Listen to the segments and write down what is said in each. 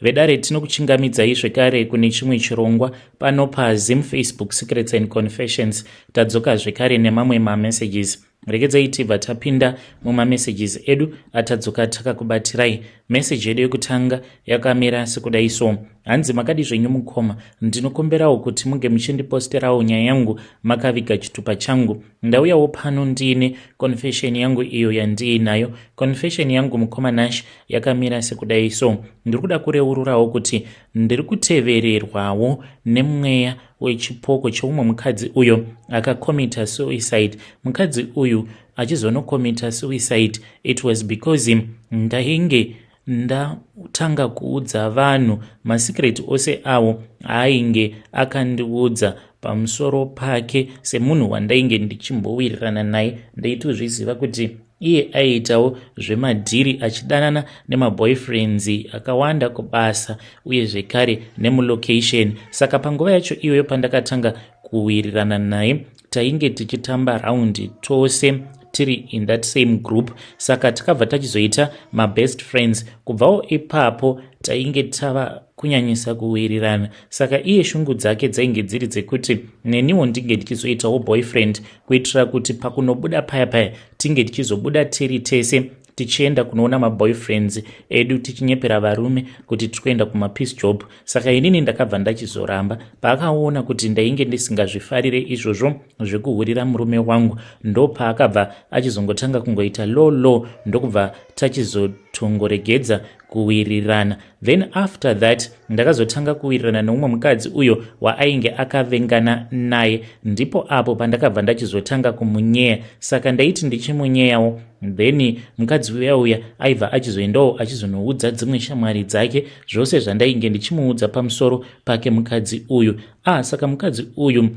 Vedare, tinokuchingamidzai zvekare kune chimwe chirongwa pano paZim Facebook Secrets and Confessions. Tadzoka zvekare nemamwe mamessages. Regedzai tibva tapinda mumamessages edu atadzoka takakubatirai. Meseji yedu yekutanga yakamira sekudai so. Hanzi, "Makadi zvenyu mukoma? Ndinokumbirawo kuti munge muchindiposterawo nyaya yangu makaviga chitupa changu. Ndauyawo pano ndiine confession yangu iyo yandiinayo. Confession yangu, mukoma Nash, yakamira sekudai so. Ndiri kuda kureururawo kuti ndiri kutevererwawo nemweya wechipoko cheumwe mukadzi uyo akakomita suicide. Mukadzi uyu achizonokomita suicide, it was because ndainge ndatanga kuudza vanhu masecret ose avo aainge akandiudza pamusoro pake. Semunhu wandainge ndichimbowirirana naye, ndaitozviziva kuti iye aiitawo zvemadhiri, achidanana nemaboyfriends akawanda kubasa uye zvekare nemulocation. Saka panguva yacho iyoyo pandakatanga kuwirirana naye, tainge tichitamba raundi tose tiri in that same group. Saka takabva tachizoita mabest friends. Kubvawo ipapo tainge tava kunyanyisa kuwirirana. Saka iye shungu dzake dzainge dziri dzekuti neniwo ndinge ndichizoitawo boyfriend, kuitira kuti pakunobuda paya paya tinge tichizobuda tiri tese, tichienda kunoona maboyfriends edu, tichinyepera varume kuti tiri kuenda kumapiece job. Saka inini ndakabva ndachizoramba. Paakaona kuti ndainge ndisingazvifarire izvozvo zvekuhurira murume wangu, ndopaakabva achizongotanga kungoita low low, ndokubva tachizotongoregedza kuwirirana. Then after that ndakazotanga kuwirirana neumwe mukadzi uyo waainge akavengana naye. Ndipo apo pandakabva ndachizotanga kumunyeya. Saka ndaiti ndichimunyeyawo, then mukadzi uya uya aibva achizoendawo achizonoudza dzimwe shamwari dzake zvose zvandainge ndichimuudza pamusoro pake mukadzi uyu. Ah, saka mukadzi uyu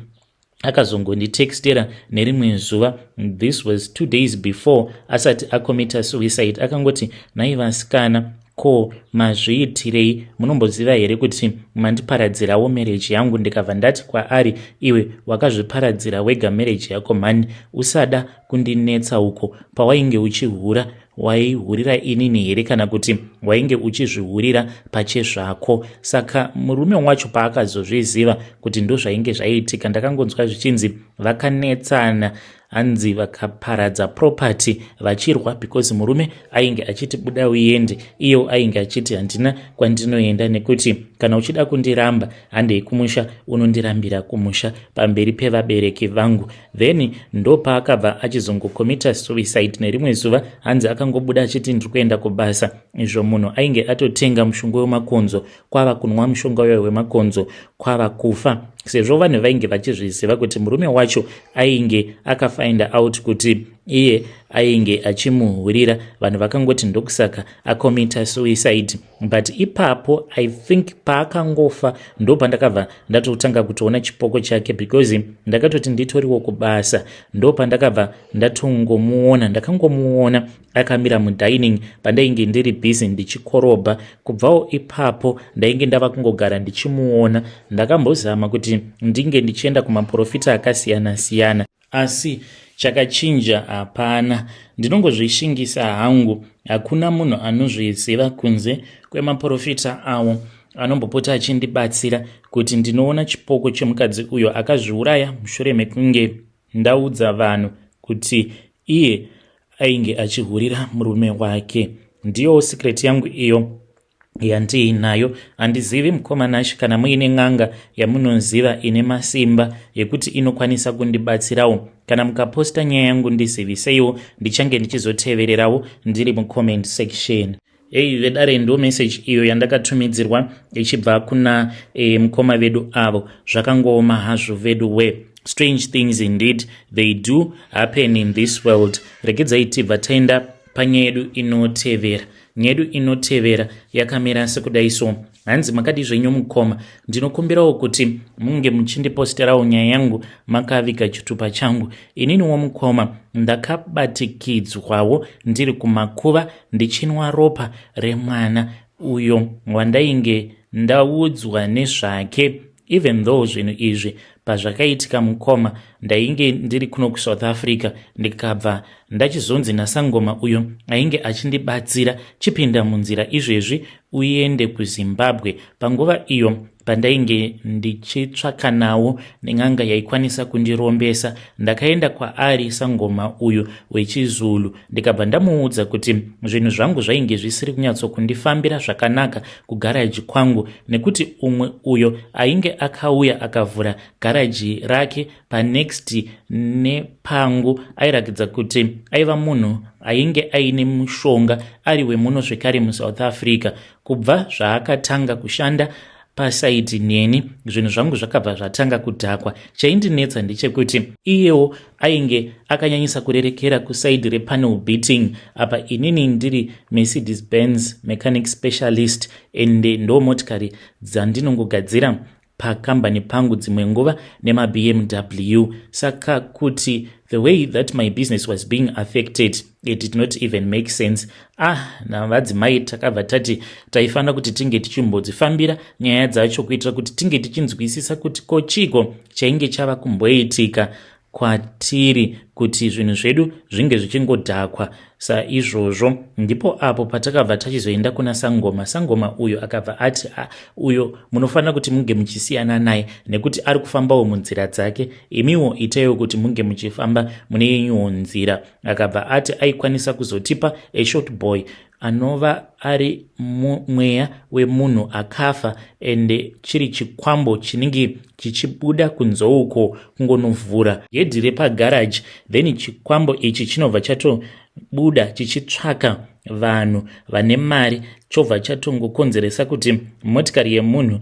akazongonditextera nerimwe zuva. This was 2 days before asati akomita suicide. Akangoti, 'Nhai vasikana, ko mazviitirei? Munomboziva here kuti mandiparadzirawo marriage yangu?' Ndikabva ndati kwaari, 'Iwe wakazviparadzira wega marriage yako mhani. Usada kundinetsa uko. Pawainge uchihura, waihurira inini here, kana kuti wainge uchizvihurira pachezvako?' Saka murume wacho paakazozviziva kuti ndozvainge zvaiitika, ndakangonzwa zvichinzi vakanetsana, hanzi vakaparadza property vachirwa, because murume ainge achiti, 'Buda uende,' iyo ainge achiti, 'Handina kwandinoenda, nekuti kana uchida kundiramba, handei kumusha, unondirambira kumusha pamberi pevabereki vangu.' Then ndopaakabva achizongokomita suicide nerimwe zuva. Hanzi akangobuda achiti, 'Ndiri kuenda kubasa,' izvo munhu ainge atotenga mushonga wemakonzo, kwava kunwa mushonga uyo wemakonzo, kwava kufa. Sezvo vanhu vainge vachizviziva kuti murume wacho ainge akafinda out kuti iye ainge achimuhurira, vanhu vakangoti ndokusaka akomita suicide. But ipapo, I think paakangofa, ndo pandakabva ndatotanga kutoona chipoko chake, because ndakatoti nditoriwo kubasa, ndo pandakabva ndatongomuona. Ndakangomuona akamira mudining pandainge ndiri busy ndichikorobha. Kubvawo ipapo ndainge ndava kungogara ndichimuona. Ndakambozama kuti ndinge ndichienda kumaprofita akasiyana-siyana, asi chakachinja hapana. Ndinongozvishingisa hangu. Hakuna munhu anozviziva kunze kwemaprofita avo anombopota achindibatsira kuti ndinoona chipoko chemukadzi uyo akazviuraya mushure mekunge ndaudza vanhu kuti iye ainge achihurira murume wake. Ndiyo secret yangu iyo yandiinayo. Handizivi, mukoma Nash, kana muine n'anga yamunoziva ine masimba yekuti inokwanisa kundibatsirawo. Kana mukaposta nyaya yangu, ndiziviseiwo. Ndichange ndichizotevererawo ndiri mucomment section." Ei vedare, ndo message iyo yandakatumidzirwa ichibva kuna mukoma vedu avo. Zvakangooma hazvo vedu we. Strange things indeed, they do happen in this world. Regedzai tibva taenda panyaya yedu inotevera. Nyaya yedu inotevera yakamira sekudai so. Hanzi, "Makadi zvenyu mukoma? Ndinokumbirawo kuti munge muchindiposterawo nyaya yangu makaviga chitupa changu. Ininiwo mukoma, ndakabatikidzwawo ndiri kumakuva ndichinwa ropa remwana uyo wandainge ndaudzwa nezvake. Even though zvinhu izvi Pazvakaitika mukoma, ndainge ndiri kuno kuSouth Africa, ndikabva ndachizonzi nasangoma uyo ainge achindibatsira, chipinda munzira izvezvi uende kuZimbabwe. Panguva iyo pandainge ndichitsvakanawo nen'anga yaikwanisa kundirombesa, ndakaenda kwaari sangoma uyu wechiZulu, ndikabva ndamuudza kuti zvinhu zvangu zvainge zvisiri kunyatsokundifambira zvakanaka kugaraji kwangu, nekuti umwe uyo ainge akauya akavhura garaji rake panext nepangu airakidza kuti aiva munhu ainge aine mushonga, ari wemuno zvekare muSouth Africa. Kubva zvaakatanga kushanda pasaidi neni, zvinhu zvangu zvakabva zvatanga kudhakwa. Chaindinetsa ndechekuti iyewo ainge akanyanyisa kurerekera kusaidi repanel beating, apa inini ndiri Mercedes Benz mechanic specialist, ende ndo motikari dzandinongogadzira pakambani pangu, dzimwe nguva nemaBMW. Saka kuti the way that my business was being affected, it did not even make sense. Ah, navadzimai takabva tati taifanira kuti tinge tichimbodzifambira nyaya dzacho kuitira kuti tinge tichinzwisisa kuti ko chiko chainge chava kumboitika kwatiri kuti zvinhu zvedu zvinge zvichingodhakwa saizvozvo. Ndipo apo patakabva tachizoenda kuna sangoma. Sangoma uyo akabva ati, uyo munofanira kuti munge muchisiyana naye nekuti ari kufambawo munzira dzake, imiwo itaiwo kuti munge muchifamba mune yenyuwo nzira. Akabva ati aikwanisa kuzotipa a short boy anova ari mweya wemunhu akafa, ende chiri chikwambo chinenge chichibuda kunze uko kungonovhura gedhi repagaraji, then chikwambo ichi chinobva chatobuda chichitsvaka vanhu vane mari, chobva chatongokonzeresa kuti motikari yemunhu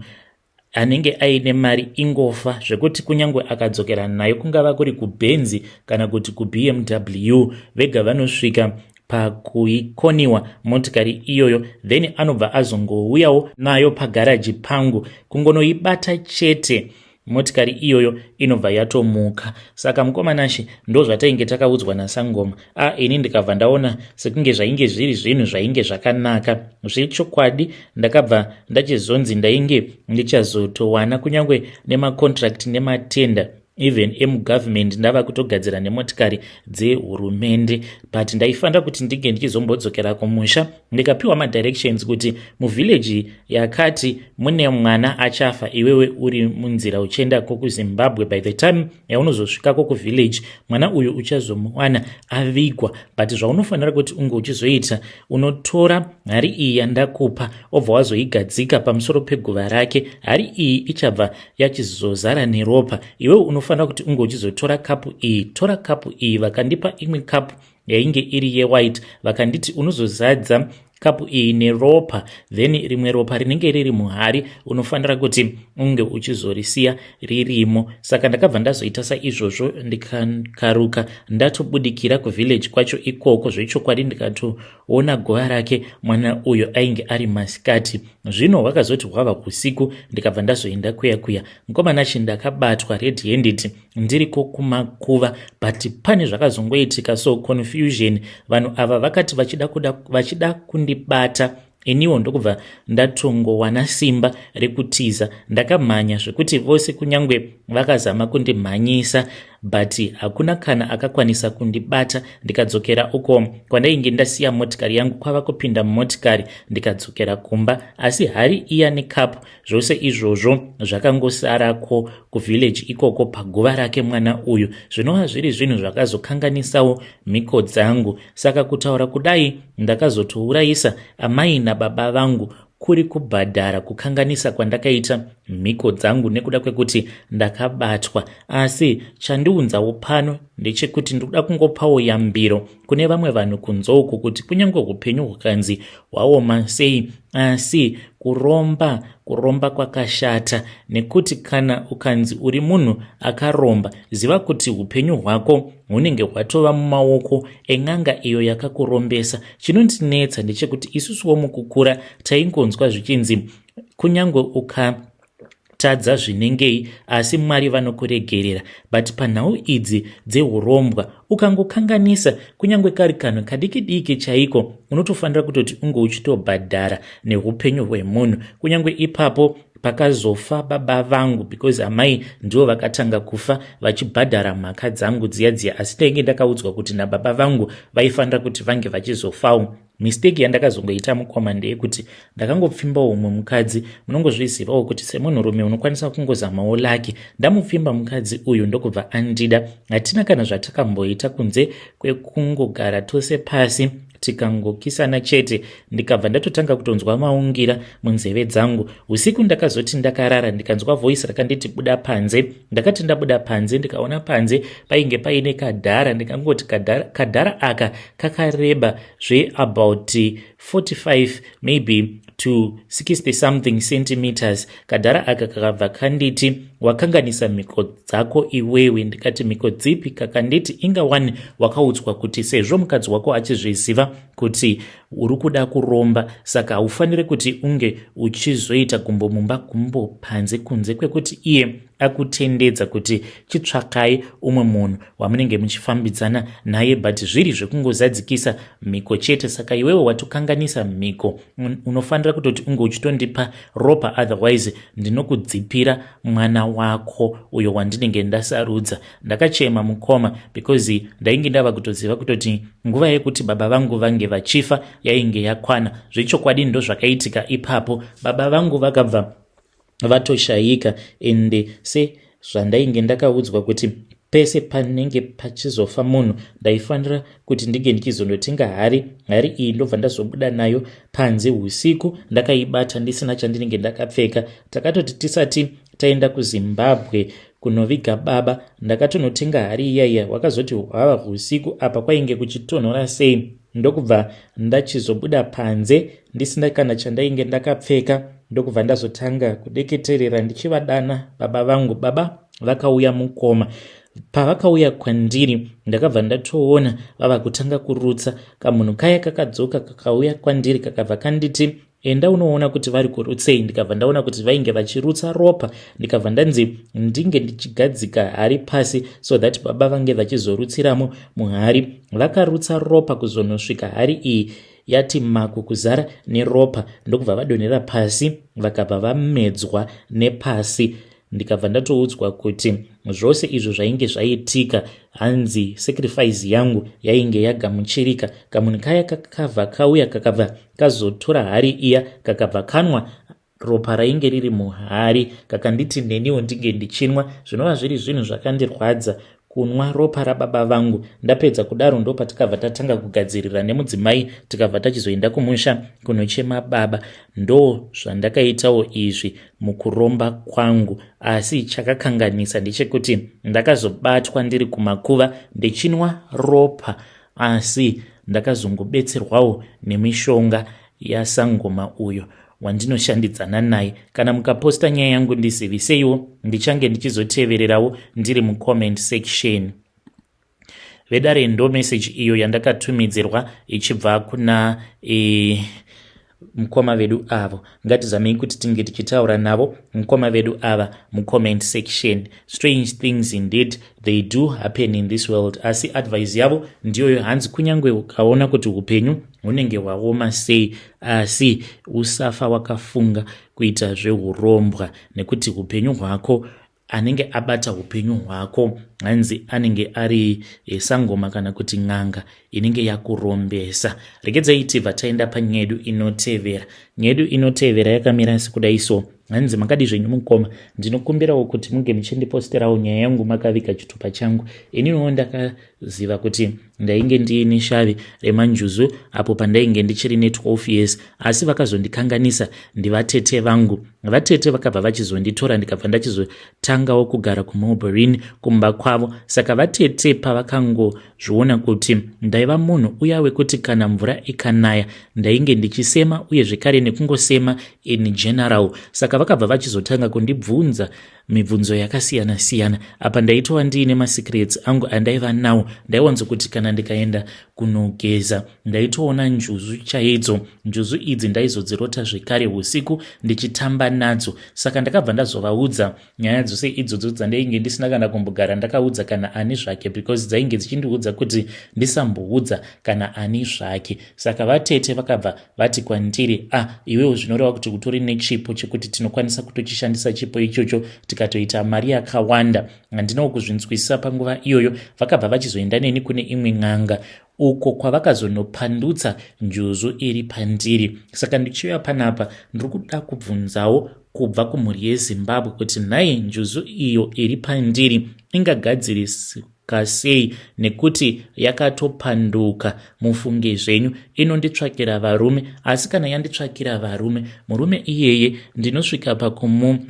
anenge aine mari ingofa, zvekuti kunyange akadzokera nayo, kungava kuri kuBenz kana kuti kuBMW, vega vanosvika pakuikoniwa motikari iyoyo. Then anobva azongouyawo nayo pagaraji pangu, kungonoibata chete, motikari iyoyo inobva yatomuka. Saka mukomanashe, ndo zvatainge takaudzwa nasangoma. A, ini ndikabva ndaona sekunge zvainge zviri zvinhu zvainge zvakanaka zvechokwadi. Ndakabva ndachizonzi ndainge ndichazotowana kunyange nemacontract nematender, even emugovernment, ndava kutogadzira nemotikari dzehurumende. But ndaifanira kuti ndinge ndichizombodzokera kumusha, ndikapiwa madirections kuti muvillage yakati mune mwana achafa, iwewe uri munzira uchiendako kuZimbabwe, by the time yaunozosvikako kuvillage, mwana uyu uchazomuwana avigwa. But zvaunofanira kuti unge uchizoita, unotora hari iyi yandakupa, obva wazoigadzika pamusoro peguva rake. Hari iyi ichabva yachizozara neropa. Iwewe unofanira kuti unge uchizotora kapu iyi, tora kapu iyi. Vakandipa imwe kapu yainge iri yewhite, vakanditi unozozadza kapu iyi neropa, then rimwe ropa rinenge riri muhari unofanira kuti unge uchizorisiya ririmo. Saka ndakabva ndazoita saizvozvo, ndikakaruka ndatobudikira kuvillage kwacho ikoko. Zvechokwadi ndikatoona guva rake mwana uyo, ainge ari masikati. Zvino hwakazoti hwava usiku, ndikabva ndazoenda kuya kuya. Mukomanachi, ndakabatwa red handed ndiriko kumakuva, but pane zvakazongoitika, so confusion. Vanhu ava vakati vachida, kuda, vachida kundibata, iniwo ndokubva ndatongowana simba rekutiza. Ndakamhanya zvekuti vose kunyange vakazama kundimhanyisa, but hakuna kana akakwanisa kundibata. Ndikadzokera uko kwandainge ndasiya motikari yangu, kwava kupinda mumotikari, ndikadzokera kumba. Asi hari iya nekapu, zvose izvozvo zvakangosarako kuvillage ikoko paguva rake mwana uyu, zvinova zviri zvinhu zvakazokanganisawo mhiko dzangu. Saka kutaura kudai, ndakazotourayisa amai nababa vangu kuri kubhadhara kukanganisa kwandakaita mhiko dzangu nekuda kwekuti ndakabatwa. Asi chandiunzawo pano ndechekuti ndikuda kungopawo yambiro kune vamwe vanhu kunze uku kuti kunyange upenyu hukanzi hwaoma sei, asi kuromba, kuromba kwakashata, nekuti kana ukanzi uri munhu akaromba, ziva kuti upenyu hwako hunenge hwatova mumaoko en'anga iyo yakakurombesa. Chinondinetsa ndechekuti isusuwo mukukura taingonzwa zvichinzi kunyange ukatadza zvinengei, asi Mwari vanokuregerera. But panhau idzi dzeurombwa, ukangokanganisa kunyange kari kanhu kadiki diki chaiko, unotofanira kutoti unge uchitobhadhara neupenyu hwemunhu. Kunyange ipapo Pakazofa baba vangu, because amai ndivo vakatanga kufa vachibhadhara mhaka dzangu dziya dziya, asi ndainge ndakaudzwa kuti nababa vangu vaifanira kuti vange vachizofawo. Mistake yandakazongoita, mukoma, ndeyekuti ndakangopfimbawo umwe mukadzi. Munongozvizivawo kuti semunhurume unokwanisa kungozamawo luck. Ndamupfimba mukadzi uyu, ndokubva andida. Hatina kana zvatakamboita kunze kwekungogara tose pasi tikangokisana chete. Ndikabva ndatotanga kutonzwa maungira munzeve dzangu usiku. Ndakazoti ndakarara, ndikanzwa voice rakanditi, "Buda panze." Ndakati ndabuda panze, ndikaona panze painge paine kadhara. Ndikangoti kadhara aka kakareba zveabout 45 maybe to 60 something centimeters. Kadhara aka kakabva kanditi, "Wakanganisa mhiko dzako iwewe." Ndikati, "Mhiko dzipi?" Kakanditi, "Inga wani wakaudzwa kuti sezvo mukadzi wako achizviziva kuti uri kuda kuromba, saka haufaniri kuti unge uchizoita gumbo mumba, gumbo panze, kunze kwekuti iye akutendedza kuti chitsvakai umwe munhu wamunenge muchifambidzana naye, but zviri zvekungozadzikisa mhiko chete. Saka iwewe watokanganisa mhiko, unofanira kutoti unge uchitondipa ropa, otherwise ndinokudzipira mwana wako uyo wandinenge ndasarudza." Ndakachema, mukoma, because ndainge ndava kutoziva kutoti nguva yekuti baba vangu vange vachifa yainge yakwana. Zvechokwadi ndo zvakaitika ipapo. Baba vangu vakabva vatoshayika, ende sezvandainge ndakaudzwa kuti pese panenge pachizofa munhu ndaifanira kuti ndinge ndichizondotenga hari. Hari iyi ndobva ndazobuda nayo panze usiku ndakaibata, ndisina chandinenge ndakapfeka. Takatoti tisati taenda kuZimbabwe kunoviga baba, ndakatonotenga hari iyaiya. Wakazoti hwava usiku, apa kwainge kuchitonhora sei, ndokubva ndachizobuda panze ndisina kana chandainge ndakapfeka, ndokubva ndazotanga kudeketerera ndichivadana baba vangu. Baba vakauya, mukoma. Pavakauya kwandiri, ndakabva ndatoona vava kutanga kurutsa. Kamunhu kaya kakadzoka, kakauya kwandiri, kakabva kanditi, "Enda unoona kuti vari kurutsei." Ndikabva ndaona kuti vainge vachirutsa ropa. Ndikabva ndanzi ndinge ndichigadzika hari pasi so that baba vange vachizorutsiramo muhari. Vakarutsa ropa kuzonosvika hari iyi yati maku kuzara neropa, ndokubva vadonhera pasi, vakabva vamedzwa nepasi. Ndikabva ndatoudzwa kuti zvose izvo zvainge zvaitika, hanzi sacrifice yangu yainge yagamuchirika. Kamunhu kaya kakabva kauya, kakabva kazotora hari iya, kakabva kanwa ropa rainge riri muhari. Kakanditi neniwo ndinge ndichinwa, zvinova zviri zvinhu zvakandirwadza, kunwa ropa rababa vangu. Ndapedza kudaro, ndopatakabva tatanga kugadzirira nemudzimai, tikabva tachizoenda kumusha kunochema baba. Ndo zvandakaitawo izvi mukuromba kwangu, asi chakakanganisa ndechekuti ndakazobatwa ndiri kumakuva ndichinwa ropa, asi ndakazongobetserwawo nemishonga yasangoma uyo wandinoshandidzana naye. Kana mukaposta nyaya yangu, ndiziviseiwo, ndichange ndichizotevererawo ndiri mucomment section. Vedare, ndo message iyo yandakatumidzirwa ichibva kuna mukoma vedu avo. Ngatizamei kuti tinge tichitaura navo mukoma vedu ava mucomment section. Strange things indeed, they do happen in this world. Asi advice yavo ndiyoyo, hanzi kunyange ukaona kuti upenyu hunenge hwaoma sei, asi usafa wakafunga kuita zveurombwa, nekuti upenyu hwako, anenge abata upenyu hwako, hanzi anenge ari sangoma kana kuti n'anga inenge yakurombesa. Regedzai tibva taenda panyaya yedu inotevera. Nyaya yedu inotevera yakamira sekudai so. Hanzi, "Makadi zvenyu, mukoma? Ndinokumbirawo kuti munge muchindiposterawo nyaya yangu makaviga chitupa changu. Ininiwo ndakaziva kuti ndainge ndiine shavi remanjuzu apo pandainge ndichiri ne12 years, asi vakazondikanganisa ndivatete vangu. Vatete vakabva vachizonditora, ndikabva ndachizotangawo kugara kuMulbarine kumba kwavo. Saka vatete pavakangozviona kuti ndaiva munhu uya wekuti kana mvura ikanaya ndainge ndichisema, uye zvekare nekungosema in general, saka vakabva vachizotanga kundibvunza. Mibvunzo yakasiyana siyana. Apa ndaitova ndiine masecrets angu andaiva nawo. Ndaiwanzo kuti kana ndikaenda kunogeza, ndaitoona njuzu chaidzo. Njuzu idzi ndaizodzirota zvekare usiku ndichitamba nadzo. Saka ndakabva ndazovaudza nyaya dzose idzodzo dzandainge ndisina kana kumbogara ndakaudza kana ani zvake, because dzainge dzichindiudza kuti ndisamboudza kana ani zvake. Saka vatete vakabva vati kwandiri, "Ah, iwewo zvinoreva kuti utori nechipo chekuti tinokwanisa kutochishandisa chipo ichocho tikatoita mari yakawanda." Handinawo kuzvinzwisisa panguva iyoyo. Vakabva vachizoenda neni kune imwe n'anga uko kwavakazonopandutsa njuzu iri pandiri. Saka ndichiuya panapa, ndiri kuda kubvunzawo kubva kumhuri yeZimbabwe kuti nhai, njuzu iyo iri pandiri ingagadzirisika sei? Nekuti yakatopanduka, mufunge zvenyu. Inonditsvakira varume, asi kana yanditsvakira varume, murume iyeye ndinosvika pakumu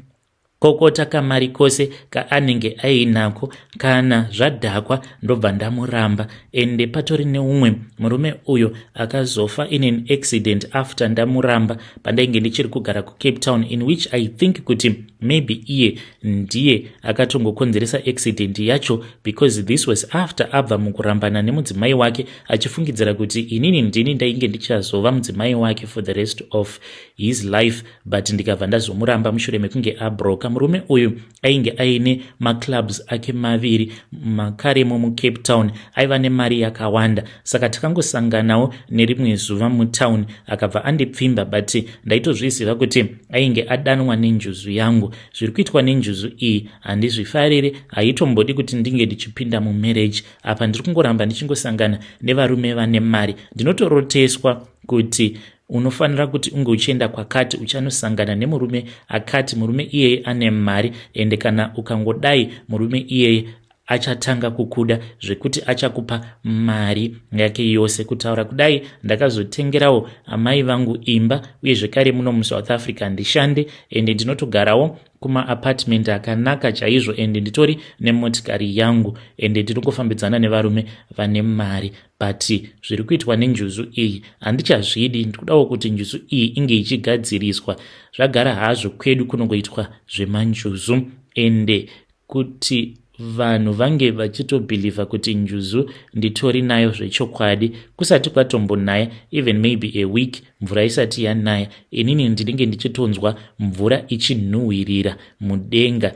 kokota kamari kose kaanenge ainako. Kana zvadhakwa, ndobva ndamuramba. Ende patori neumwe murume uyo akazofa in an accident after ndamuramba pandainge ndichiri kugara kuCape Town, in which I think kuti maybe iye ndiye akatongokonzeresa accident yacho, because this was after abva mukurambana nemudzimai wake, achifungidzira kuti inini ndini ndainge ndichazova mudzimai wake for the rest of his life, but ndikabva ndazomuramba mushure mekunge abroka. Murume uyu ainge aine maclubs ake maviri makaremo muCape Town. Aiva nemari yakawanda. Saka takangosanganawo nerimwe zuva mutown, akabva andipfimba, but ndaitozviziva kuti ainge adanwa nenjuzu yangu. Zviri kuitwa nenjuzu iyi handizvifariri. Haitombodi kuti ndinge ndichipinda mumarriage. Apa ndiri kungoramba ndichingosangana nevarume vane mari. Ndinotoroteswa kuti unofanira kuti unge uchienda kwakati, uchanosangana nemurume akati, murume iyeye ane mari, ende kana ukangodai, murume iyeye achatanga kukuda zvekuti achakupa mari yake yose. Kutaura kudai, ndakazotengerawo amai vangu imba, uye zvekare muno muSouth Africa ndishande, ende ndinotogarawo kumaapartment akanaka chaizvo, ende nditori nemotikari yangu, ende ndinongofambidzana nevarume vane mari. But zviri kuitwa nenjuzu iyi handichazvidi. Ndikudawo kuti njuzu iyi inge ichigadziriswa. Zvagara hazvo kwedu kunongoitwa zvemanjuzu, ende kuti vanhu vange vachitobhilivha kuti njuzu nditori nayo zvechokwadi. Kusati kwatombonaya, even maybe a week mvura isati yanaya, inini ndinenge ndichitonzwa mvura ichinhuhwirira mudenga.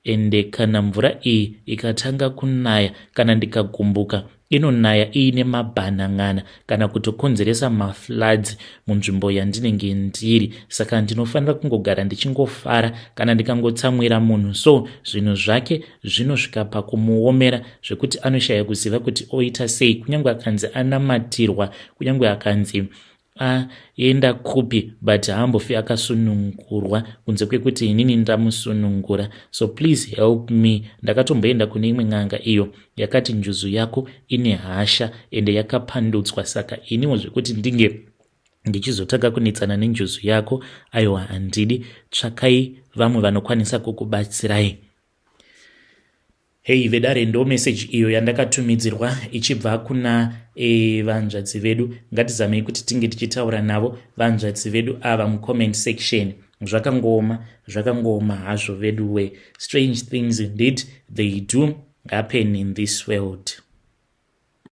Ende kana mvura iyi ikatanga kunaya, kana ndikagumbuka, inonaya iine mabhanan'ana kana kutokonzeresa mafloods munzvimbo yandinenge ndiri. Saka ndinofanira kungogara ndichingofara. Kana ndikangotsamwira munhu, so zvinhu zvake zvinosvika pakumuomera zvekuti anoshaya kuziva kuti oita sei. Kunyange akanzi anamatirwa, kunyange akanzi aenda kupi, but haambofi akasunungurwa kunze kwekuti inini ndamusunungura. So please help me. Ndakatomboenda kune imwe n'anga iyo yakati njuzu yako ine hasha ende yakapandutswa. Saka iniwo zvekuti ndinge ndichizotanga kunetsana nenjuzu yako, aiwa, handidi. Tsvakai vamwe vanokwanisa kukubatsirai. Hei vedare, ndo meseji iyo yandakatumidzirwa ichibva kuna vanzvadzi vedu. Ngatizamei kuti tinge tichitaura navo vanzvadzi vedu ava mucomment section. Zvakangooma, zvakangooma hazvo vedu we. Strange things indeed, they do happen in this world.